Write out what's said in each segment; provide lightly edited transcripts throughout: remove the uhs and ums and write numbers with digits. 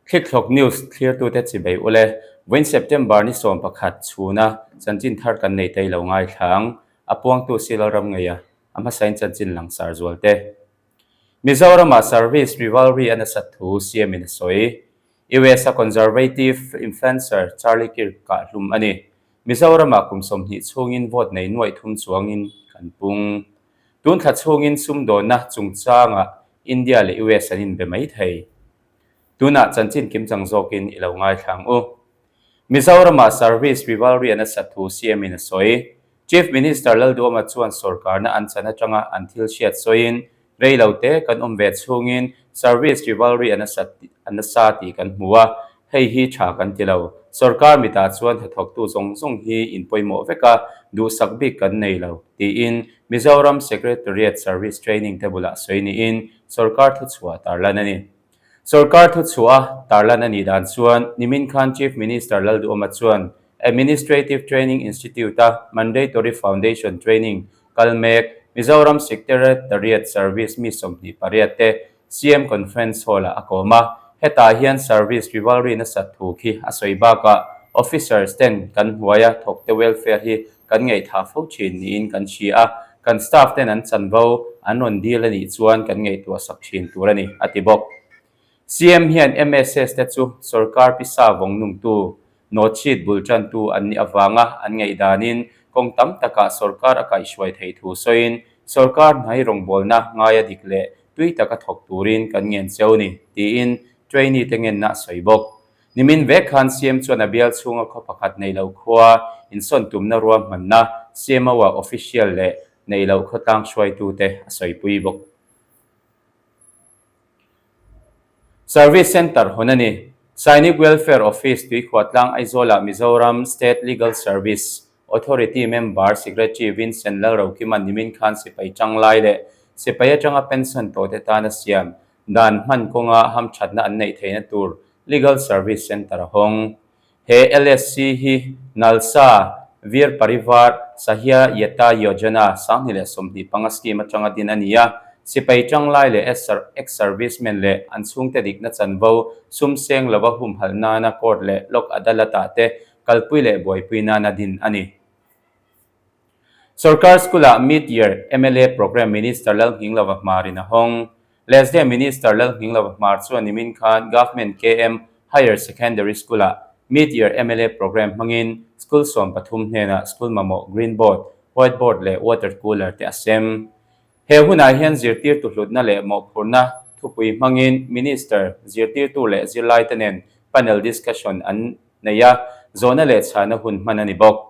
Thlikthlawk News thlirtute chibei ule, vawiin September ni 11 chhuna chanchin thar kan nei tei lo ngaithlang, a puangtu Silalram ngeia a hmasain chanchin langsar zualte. Mizoramah service rivalry a nasat thu CM-in a sawi. US-a conservative influencer Charlie Kirk kah hlum a ni. Mizoramah kum 20 chhungin vote nei nuaih thum chuangin kan pung. Tun thla chhungin sumdawnna chungchangah India leh US an inbe mai thei. Tunah chanchin kimchang zawkin i lo ngaithla ang u. Mizoramah service rivalry a nasat thu CM-in a sawi. Chief Minister Lalduama chuan sorkarna an chan atanga an thil hriat sawiin, Rei lo te kan awm ve chhungin service rivalry a nasat a nasa tih kan hmu a, hei hi tha kan ti lo. Sorkar mitah chuan hnathawktu zawng zawng hi in pawimawh vek a, duhsak bik kan nei lo, tiin Mizoram Secretariat Service Training te bulah sawi niin sorkar thuchhuah tarlan a ni. Sorkar thuchhuah a tarlan a nih dan chuan nimin khan Chief Minister Lalduhoma chuan Administrative Training Institute-a Mandatory Foundation Training kal mek Mizoram Secretariat Service mi 28 te CM Conference Hall-ah a kawm a. Hetah hian service rivalry nasat thu khi a sawi bakah officers ten kan hnuaia thawkte welfare hi kan ngaihthah fo thin niin kan hria a, kan staff ten an chanvo an rawn dil a nih chuan kan ngaihtuah sak thin tur a ni, a ti bawk. CM hian MSS te chu sorkar pisa vawng nungtu, nawhchhit bul tantu an nih avanga an ngaihdanin kawng tam takah sorkar a kaihhruai theih thu sawiin, sorkar hnai rawngbawlna ngaia dik leh tui taka thawk turin kan ngen cheu ni, tiin trainee te ngenna a sawi bawk. Nimin vek khan CM chuan a bial chhunga khaw pakhat nei lo khua insawn tumna ruahmanna CMO-a official leh nei lo khawtlang hruaitute a sawipui bawk. Service Centre hawn a ni. Sainik Welfare Office Tuikhuahtlang Aizawlah Mizoram State Legal Service Authority member Secretary Vincent Lalrokima'n nimin khan sipai tanglai leh sipai atanga pension tawhte tan a siam Dan hman kawnga hamthatna an neih theihna tur Legal Service Centre a hawng. He LSC hi Nalsa, Veer Parivar, Sahya Yata Yojana 2025 scheme atanga din a ni a, sipai tanglai leh ex-servicemen leh an chhungte dikna chanvo sum seng lova humhalh nana court leh Lok Adalat-ah te kalpui leh buaipui nana din a ni. Sorkar School-ah Mid-Year mla Programme Minister Lalnghinglova Hmarin a hawng. Leslie Minister Lalnghinglova Hmar chuan nimin khan Government KM Higher Secondary School-ah Mid-Year mla Programme hmangin school 13 hnenah school mamawh green board, white board leh water cooler te a sem. He hunah hian zirtirtu hlutna leh mawhphurhna thupui hmangin Minister, zirtirtu leh zirlaite nen panel discussion an nei a, zawhna leh chhahna hun hman a ni bawk.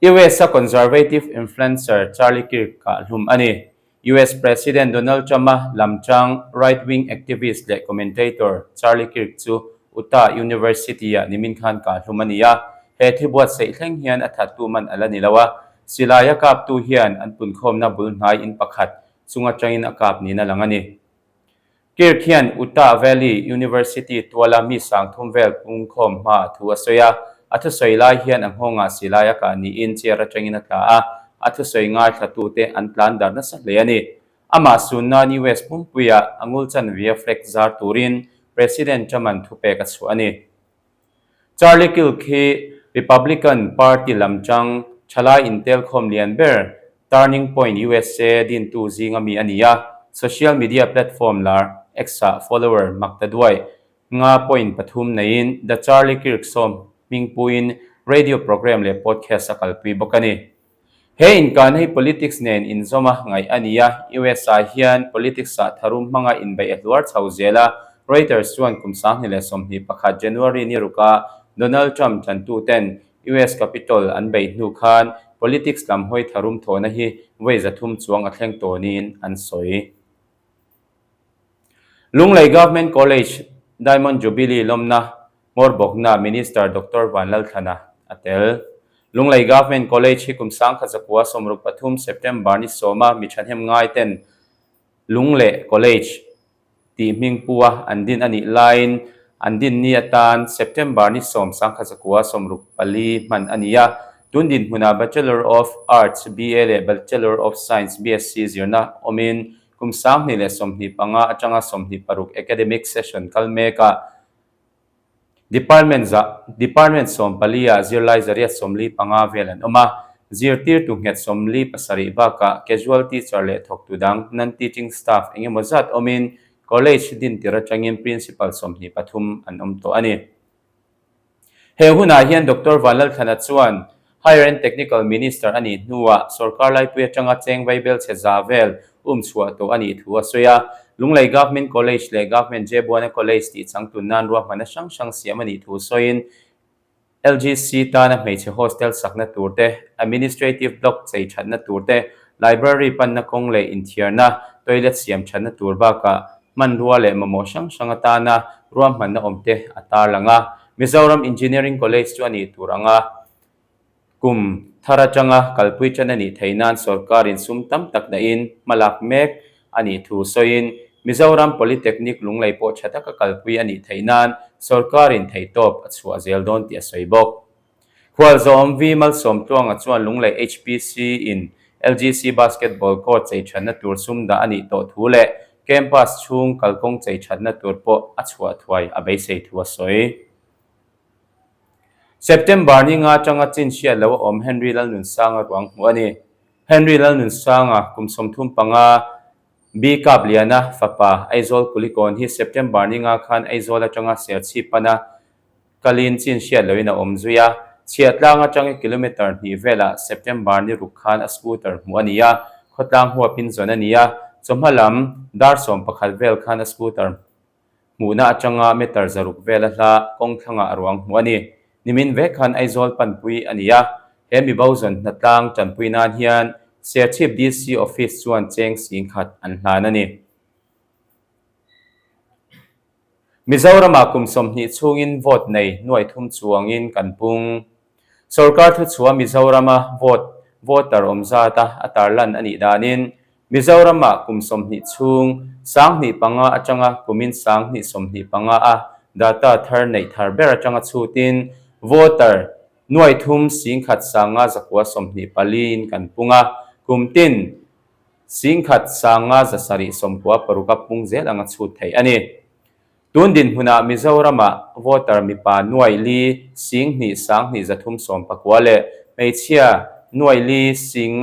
US-a conservative influencer Charlie Kirk kah hlum a ni. US President Donald Trump-a lamchang right-wing activist leh commentator Charlie Kirk chu Utah University-ah nimin khan kah hlum a ni a. He thi buatsaih thleng hian a thattu man a la ni lo a. Silai a kaptu hian an punkhawmna bul hnai in pakhat chung atangin a kap niin a lang a ni. Kirk hian Utah Valley University tuala mi 3000 vel pungkhawm hma a thu a sawi a, a thusawi lai hian a nghawngah silai a kah niin chair atangin a tla a, a thusawi ngaithlatute an tlan dar nasa hle a ni. Amah sunna'n US pumpuiah a ngul chanvia flag zar turin President Trump-a'n thupek a chhuah a ni. Charlie Kirk hi Republican Party lam chang thalai intelkhawm lian ber Turning Point USA dintu zinga mi a ni a, social media platform lar X-ah follower mak ta duai nga point pathum neiin The Charlie Kirk Show hmingpuiin radio program leh podcast a kalpui bawk a ni. He inkahna hi politics nen inzawm a ngaih a ni a, US-ah hian politics-ah tharum hmanga inbeih a hluar chho zel a, Reuters chuan kum 2021 January ni ruka Donald Trump tantuten US Capitol an beih hnu khan politics lam hawi tharum thawhna hi vawi 300 chuang a thleng tawh niin an sawi. Lunglei Government College Diamond Jubilee lawmna Hmawrbawkna Minister Doctor Vanlalthlana a tel. Lunglei Government College hi kum 1963 September ni 10-a mi thahnem ngai ten Lungleh College tih hming pu a an din a nih laiin an din ni atan September ni 10 1964 hman a ni a. Tun dinhmunah Bachelor of Arts, BA, leh Bachelor of Science, BSc, zirna awmin. Kum 2025 atanga 26 academic session kal mekah Department za Department 14 ah zirlai 845 vel an awm a, zirtirtu nghet 47 bakah casual teacher leh thawktu dang non-teaching staff eng emaw zat awmin college dintir atangin principal 23 an awm tawh a ni. He hunah hian Doctor Vanlalthlana chuan Higher and Technical Minister a nih hnuah sorkar laipui atanga cheng vaibel chhe za vel um chhuah tawh a nih thu a sawi a. Lunglei Government College leh Government Jebuana College tih changtun nan ruahmanna hrang hrang siam a nih thu sawiin LGC tana hmeichhe hostel sakna tur te, administrative block chei thatna tur te, library panna kawng leh inthiarna, toilet siam thatna tur bakah hmanrua leh mamawh hrang hrang atana ruahmanna awm te a tarlang a. Mizoram Engineering College chu a nih tur anga kum thar atanga kalpui tan a nih theih nan sorkarin sum tam tak dahin hmalak mek a nih thu sawiin Mizoram Polytechnic Lunglei pawh tha taka kalpui a nih theih nan sorkarin theihtawp a chhuah zel dawn tih a sawi bawk. Khualzawm V Malsawmtluanga chuan Lunglei HPC in LGC Basketball Court chei thatna tur sum dah a nih tawh thu leh campus chhung kalkawng chei thatna tur pawh a chhuah thuai a beisei thu a sawi. September ni nga atanga chin hriat lo a awm Henry Lalnunsanga ruang hmuh a ni. Henry Lalnunsanga kum 35, B Kapliana fapa Aizawl Kulikawn hi September ni nga khan Aizawl atanga Serchhip pana Kalin chin hriat loin a awm zui a, Chhiahtlang atanga kilometre hnih velah September ni ruk khan a scooter hmuh a ni a, khawtlang huapin zawn a ni a, chawhma lam dar 11 vel khan a scooter hmuhna atanga meter 600 vel a hla kawng thlangah a ruang hmuh a ni. Nimin vek khan Aizawl panpui a ni a, he mibo zawn hnatlang tanpui nan hian Serchhip DC Office chuan cheng 10,000 an hlan a ni. Mizoramah kum 20 chhungin vote nei nuai thum chuangin kan pung. Sorkar thuchhuah Mizorama vote voter awm zata a tarlan a nih danin Mizoramah kum 20 chhung 2005 atanga kumin 2025 a data thar neih thar ber atanga chhutin voter nuai thum 10,000 500 924 in kan pung a, kum tin 10,000 500 796 a pung zel anga chhut theih a ni. Tun dinhmunah Mizoramah voter mipa nuai li 2 2 319 leh hmeichhia nuai li 5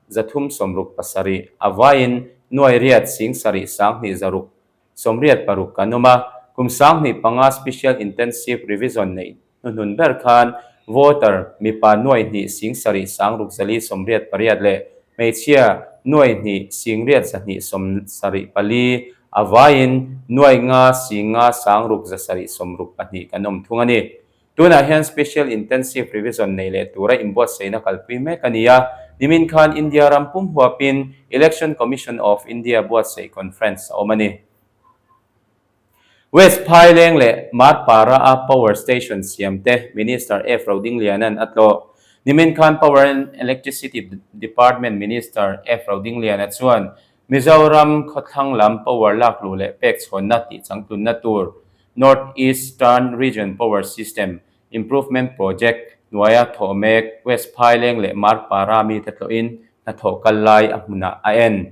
367 a vaiin nuai riat 7 2 1 686 kan awm a, kum 2005 Special Intensive Revision neih hnuhnun ber khan voter mipa nuai hnih 7 6 488 leh hmeichhia nuai hnih 8 274 a vaiin nuai nga 5 5 662 kan awm thung a ni. Tunah hian Special Intensive Revision nei leh tura inbuatsaihna kalpui mek a ni a, nimin khan India ram pum huapin Election Commission of India buatsaih conference a awm a ni. West Phaileng leh Marpara-a Power Station siam te Minister F Rodingliana'n a tlawh. Nimin khan Power and Electricity Department Minister F Rodingliana chuan Mizoram khawthlang lam power lakluh leh pek chhawnna tih changtlunna tur North Eastern Region Power System Improvement Project hnuaia thawh mek West Phaileng leh Marpara mite tlawhin hnathawh kal lai a hmunah a en.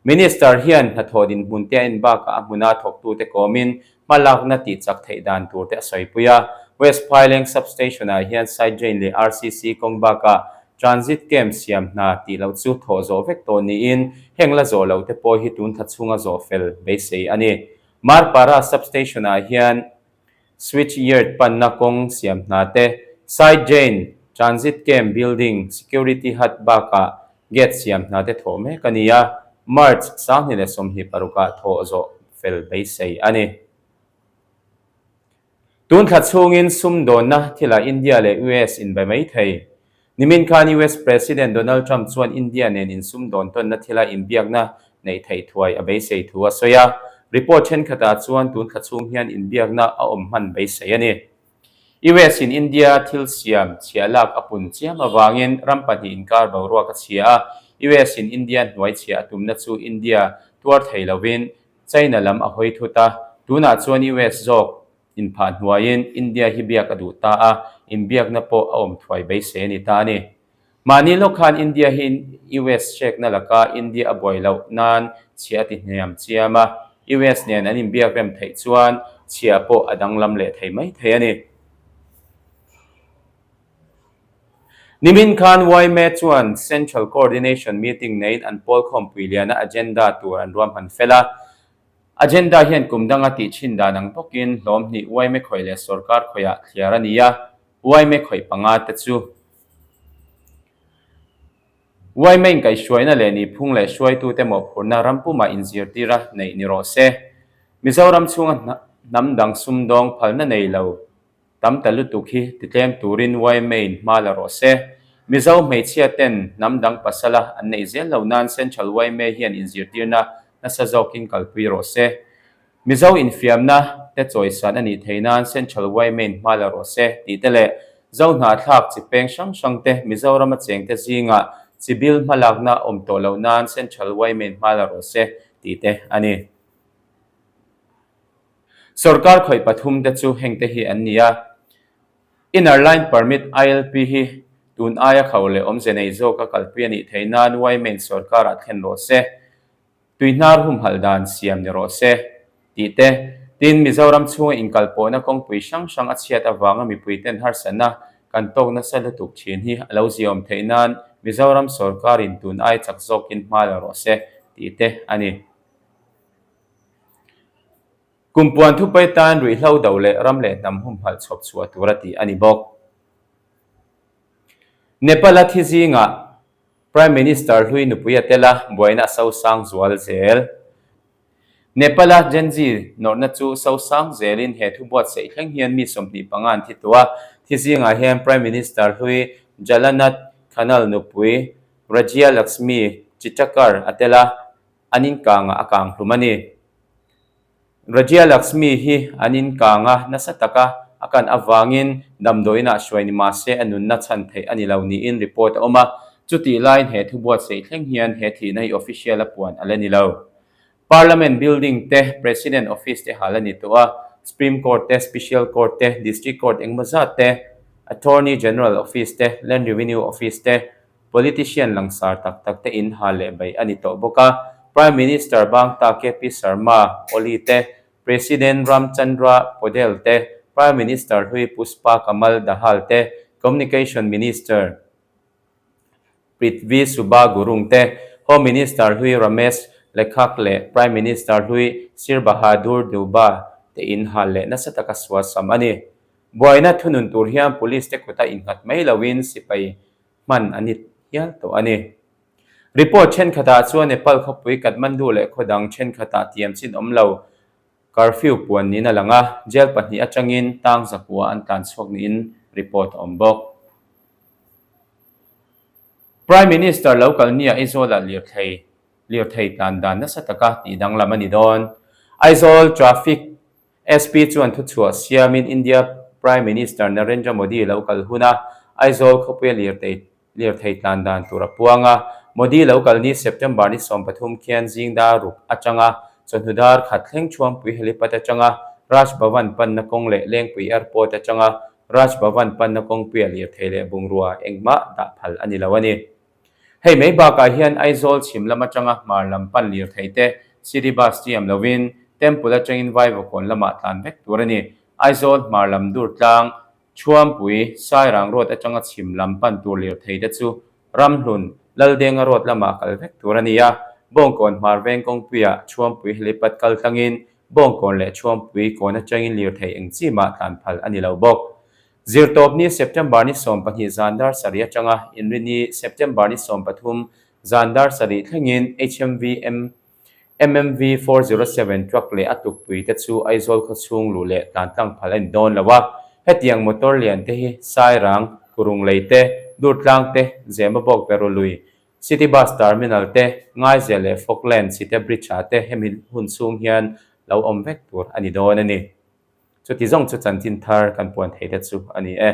Minister hian hnathawh dinhmun te a en bakah a hmuna thawktute kawmin hmalakna tih chak theih dan tur te a sawipui a. West Phaileng Substation-ah hian side drain leh RCC kawng bakah Transit Camp siam hna tih loh chu thawh zawh vek tawh niin heng la zawh loh te pawh hi tun thla chhunga zawh fel beisei a ni. Marpara Substation-ah hian Switch Yard panna kawng siam hna te, Side Drain, Transit Camp Building, Security Hut bakah Gate siam hna te thawh mek a ni a, March 2026 ah thawh zawh fel beisei a ni. Tun thla chhungin sumdawnna thilah India leh US inbe mai thei. Nimin khan US President Donald Trump chuan India nen insumdawn tawnna thila inbiakna neih theih thuai a beisei thu a sawi a. Report thenkhatah chuan tun thla chhung hian inbiakna a awm hman beisei a ni. US in India thil siam chhiah lak a pun chiam avangin ram pahnih inkar boruak a chhia a. US in India hnuai chhiah a tumna chu India tuar thei lovin China lam a hawi thut a. Tunah chuan US zawk Inphah hnuaiin India hi biak a duh ta a, inbiakna pawh a awm thuai beisei a ni ta a ni. Mahni lawk khan India hi US hrekna laka India a buai loh nan chhia a ti hniam chiam a, US nen an inbiak rem theih chuan chhia pawh a danglam leh thei mai thei a ni. Nimin khan yma chuan Central Coordination Meeting neiin an pawl khawmpui liana agenda tur an ruahman fel a. Agenda hian kum danga tih thin dan ang bawkin hlawm hnih yma khawih leh sorkar khawihah thliar a ni a, yma khawih panga te chu yma inkaihhruaina leh nihphung leh hruaitute mawhphurhna ram pumah inzirtira neih ni rawh se. Mizoram chhunga hnam dang sumdawng phalna nei lo Tam ta lutuk hi titlem turin yma in hma la rawh se. Mizo hmeichhia ten hnam dang pasala an neih zel lo nan Central yma hian inzirtirna nasa zawkin kalpui rawh se. Mizo infiamna te chawisan a nih thei nan Central yma in hma la rawh se tih te leh Zo hnahthlak chi peng hrang hrang te Mizorama cheng te zingah chi bil hmalakna awm tawh lo nan Central yma in hma la rawh se tih te a ni. Sorkar khawih pathum te chu hengte hi an ni a, Inner Line Permit, ILP, hi tun aia kho leh awmze nei zawka kalpui a nih theih nan yma sorkarah thlen rawh se, tuihnar humhalh dan siam ni rawh se tih te, tin Mizoram chhunga inkalpawhna kawngpui hrang hrang a chhiat avanga mipuiten harsatna kan tawk nasa lutuk thin hi a lo ziaawm theih nan Mizoram sorkarin tun aia chak zawkin hma la rawh se tih te a ni. Kum puan thupai tan ruihhlo do leh ram leh hnam humhalh chhawp chhuah tur a tih a ni bawk. Nepal-a thi zingah Prime Minister hlui nupui a tel a, buaina a sosang zual zel. Nepal-a Gen Z nawrhna chu sosang zelin he thu buatsaih thleng hian mi 25 an thi tawh a, thi zingah hian Prime Minister hlui Jalanath Khanal nupui Rajya Laxmi Chitakar a tel a, An inkangah a kang hlum a ni. Rajya Laxmi hi an inkanga nasa taka a kan avangin damdawiinah hruai ni mahse a nunna chhan theih a ni lo niin report a awm a. Chutih laiin he thu buatsaih thleng hian he thihna hi official a puan a la ni lo. Parliament building te, President office te hal a ni tawh a, Supreme Court te, Special Court te, District Court engmaw zat te, Attorney General office te, Land Revenue office te, Politician langsar tak tak te in ha leh baih a ni tawh bawk a, Prime Minister Bangta KP Sharma Oli te, President Ram Chandra Paudel te, Prime Minister hlui Pushpa Kamal Dahal te, Communication Minister Prithvi Subba Gurung te, Home Minister hlui Ramesh Lekhak leh Prime Minister hlui Sir Bahadur Deuba te in ha leh nasa taka suasam a ni. Buaina thunun tur hian Police te kuta innghat mai loin sipai hman a ni hial tawh a ni. Report thenkhatah chuan Nepal khawpui Kathmandu leh khaw dang thenkhatah tiam chin awm lo curfew puan niin a lang a, jail pahnih atangin tang zakua an tlan chhuak niin report a awm bawk. Prime Minister lo kal nia Aizawlah lirthei lirthei tlan dan nasa taka tih danglam a ni dawn. Aizawl traffic SP chuan thuchhuah siamin India Prime Minister Narendra Modi lo kal huna Aizawl khawpuia lirtei lirthei tlan dan tur a puang a. Modi lo kal ni September ni 13 khian zing dar ruk atanga chawhnu dar khat thleng Thuampui helipad atanga Raj Bhavan panna kawng leh Lengpui Airport atanga Raj Bhavan panna kawngpuia lirthei leh bungrua engmah dah phal a ni lo a ni. Hei mai bakah hian Aizawl chhim lam atanga hmar lam pan lirthei te City Bus tiam lovin Temple atangin Vaivakawn lamah tlan vek tur a ni. Aizawl hmar lam dur tlang Thuampui, Sairang Road atanga chhim lam pan tur lirthei te chu Ramhlun, Laldenga Road lamah kal vek tur a ni a. Bawngkawn hmar veng kawngpuiah Thuampui helipad kal tlangin Bawngkawn leh Thuampui kawn atangin lirthei eng chi mah tlan phal a ni lo bawk. Zirtawpni September ni 12 zan dar sarih atanga Inrini September ni 13 zan dar sarih thlengin HMV MMV 407 truck leh a tukpui te chu Aizawl khawchhung luh leh tlan tlang phal a ni dawn lo a. Hetiang motor lian te hi Sairang, Kurunglei te, Durtlang te, Zemabawk Perului, City Bus Terminal te, Ngaizel leh Falkland Chite Bridge-ah te hemi hun chhung hian lo awm vek tur a ni dawn a ni. Chuti zawng chu chanchin thar kan puan thei te chu a ni e.